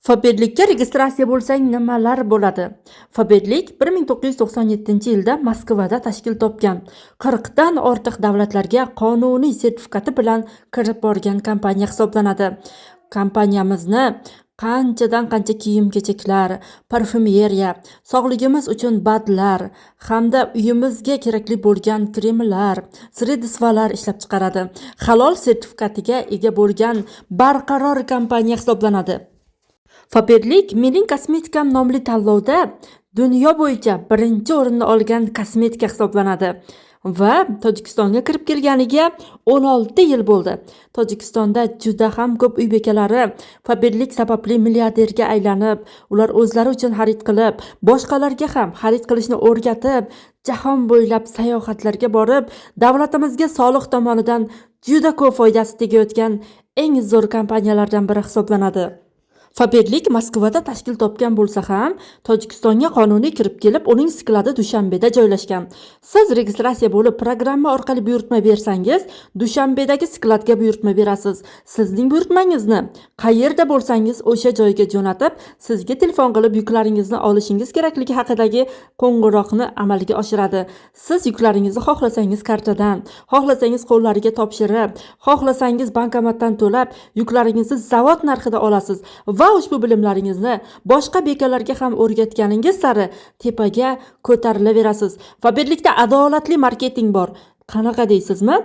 Faberlikka registratsiya bo'lsang nimalar bo'ladi? Faberlik 1997-yilda Moskvada tashkil topgan. 40 dan ortiq davlatlarga qonuniy sertifikati bilan kirib borgan kompaniya hisoblanadi. Kompaniyamizni qanchadan qancha kiyim-kechaklar, parfyumeriya, sog'ligimiz uchun badlar hamda uyimizga kerakli bo'lgan kremlar, средство lar ishlab chiqaradi. Halol sertifikatiga ega bo'lgan barqaror kompaniya hisoblanadi. Faberlik "Mening kosmetikam" nomli tanlovda dunyo bo'yicha birinchi o'rinni olgan kosmetika hisoblanadi va Tojikistonga kirib kelganiga 16 yil bo'ldi. Tojikistonda juda ham ko'p uy bekalari Faberlik sababli milliarderga aylanib, ular o'zlari uchun xarid qilib, boshqalarga ham xarid qilishni o'rgatib, jahon bo'ylab sayohatlarga borib, davlatimizga soliq tomonidan juda ko'p foydasi tegayotgan eng zo'r kompaniyalardan biri hisoblanadi. Faberlik Moskvada tashkil topgan bo'lsa ham, Tojikistonga qonuniy kirib kelib, uning skladi Dushanbeda joylashgan. Siz registratsiya bo'lib, programma orqali buyurtma bersangiz, Dushanbedagi skladga buyurtma berasiz. Sizning buyurtmangizni qayerda bo'lsangiz o'sha joyga jo'natib, sizga telefon qilib yuklaringizni olishingiz kerakligi haqidagi qo'ng'iroqni amalga oshiradi. Siz yuklaringizni xohlasangiz kartadan, xohlasangiz qo'llariga topshirib, xohlasangiz bankomatdan to'lab, yuklaringizni zavod narxida olasiz va ushbu bilimlaringizni boshqa bekalarga ham o'rgatganingiz sari tepaga ko'tarilaverasiz. Faberlikda adolatli marketing bor. Qanaqa deysizmi?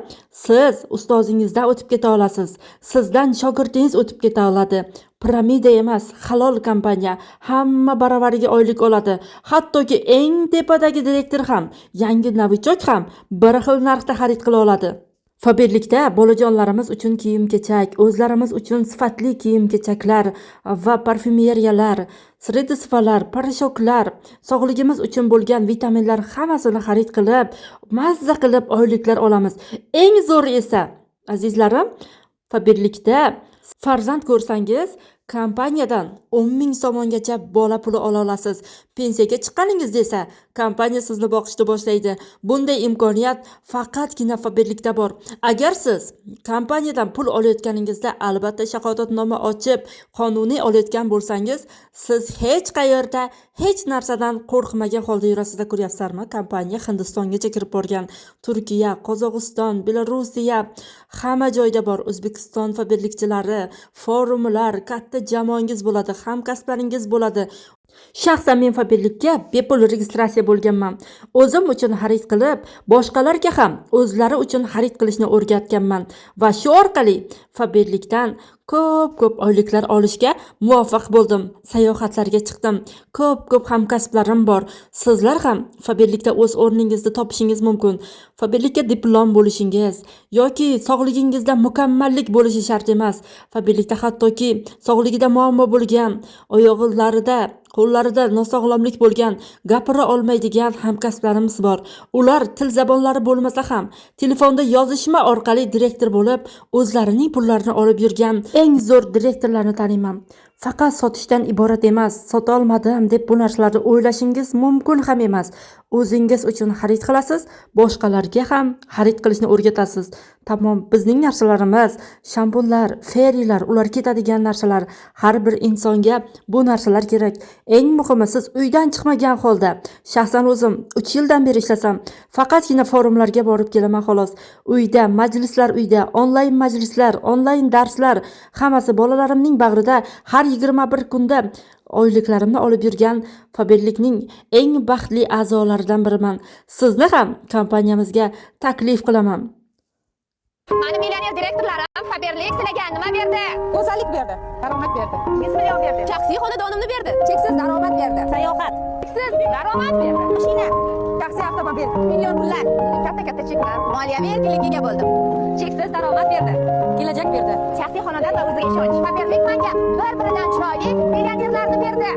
Siz ustozingizdan o'tib keta olasiz. Sizdan shogirdingiz o'tib keta oladi. Piramida emas, halol kompaniya. Hamma baravariga oylik oladi. Hattoki eng tepadagi direktor ham, yangi новичок ham bir xil narxda xarid qila oladi. Faberlikda bolajonlarimiz uchun kiyim-kechak, o'zlarimiz uchun sifatli kiyim-kechaklar va parfyumeriyalar, средство lar, порошок lar, sog'ligimiz uchun bo'lgan vitaminlar hammasini xarid qilib, mazza qilib oyliklar olamiz. Eng zo'ri esa, azizlarim, Faberlikda farzand ko'rsangiz, kompaniyadan 10 ming so'mgacha bola puli ola olasiz. Pensiyaga chiqqaningizda esa kompaniya sizni boqishni boshlaydi. Bunday imkoniyat faqatgina Faberlikda bor. Agar siz kompaniyadan pul olayotganingizda albatta shahodatnoma ochib, qonuniy olayotgan bo'lsangiz, siz hech qayerda hech narsadan qo'rqmagan holda yurasizda. Ko'ryapsizlarmi? Kompaniya Hindistongacha kirib borgan. Turkiya, Qozog'iston, Belorussiya, hamma joyda bor. O'zbekiston Faberlikchilari, forumlar, katta jamoangiz bo'ladi, hamkasblaringiz bo'ladi. Shaxsan men Faberlikka bepul registratsiya bo'lganman. O'zim uchun xarid qilib, boshqalarga ham o'zlari uchun xarid qilishni o'rgatganman va shu orqali Faberlikdan ko'p-ko'p oyliklar olishga muvaffaq bo'ldim. Sayohatlarga chiqdim. Ko'p-ko'p hamkasblarim bor. Sizlar ham Faberlikda o'z o'rningizni topishingiz mumkin. Faberlikka diplom bo'lishingiz yoki sog'ligingizda mukammallik bo'lishi shart emas. Faberlikda hattoki sog'ligida muammo bo'lgan, oyoqlarida, qo'llarida nosog'lomlik bo'lgan, gapira olmaydigan hamkasblarimiz bor. Ular til zabonlari bo'lmasa ham telefonda yozishma orqali direktor bo'lib, o'zlarining pullarini olib yurgan eng zo'r direktorlarni taniyman. Faqat sotishdan iborat emas, sotolmadim deb bu narsalarni o'ylashingiz mumkin ham emas. O'zingiz uchun xarid qilasiz, boshqalarga ham xarid qilishni o'rgatasiz. Tamom, bizning narsalarimiz, shampunlar, ferilar, ular ketadigan narsalar. Har bir insonga bu narsalar kerak. Eng muhimi, siz uydan chiqmagan holda, shaxsan o'zim 3 yildan beri ishlasam, faqatgina forumlarga borib kelaman xolos. Uyda, majlislar uyda, onlayn majlislar, onlayn darslar, hammasi bolalarimning bag'rida har 21 kunda oyliklarimni olib yurgan Faberlikning eng baxtli a'zolaridan biriman. Sizni ham kompaniyamizga taklif qilaman. Mani millioner direktorlarim, Faberlik sizlarga nima berdi? Go'zallik berdi, daromad berdi. 100 million berdi. Shaxsiy xonadonimni berdi. Cheksiz daromad berdi. Sayohat, Cheksiz daromad berdi. Mashina, shaxsiy avtomobil, Million pullar, katta-katta cheklar, moliyaviy erkinlikka ega bo'ldim. Cheksiz daromad berdi. Kelajak berdi. Shaxsiy xonadon va o'ziga ishonch. Faberlik menga bir-biridan chiroyli millionerlarni berdi.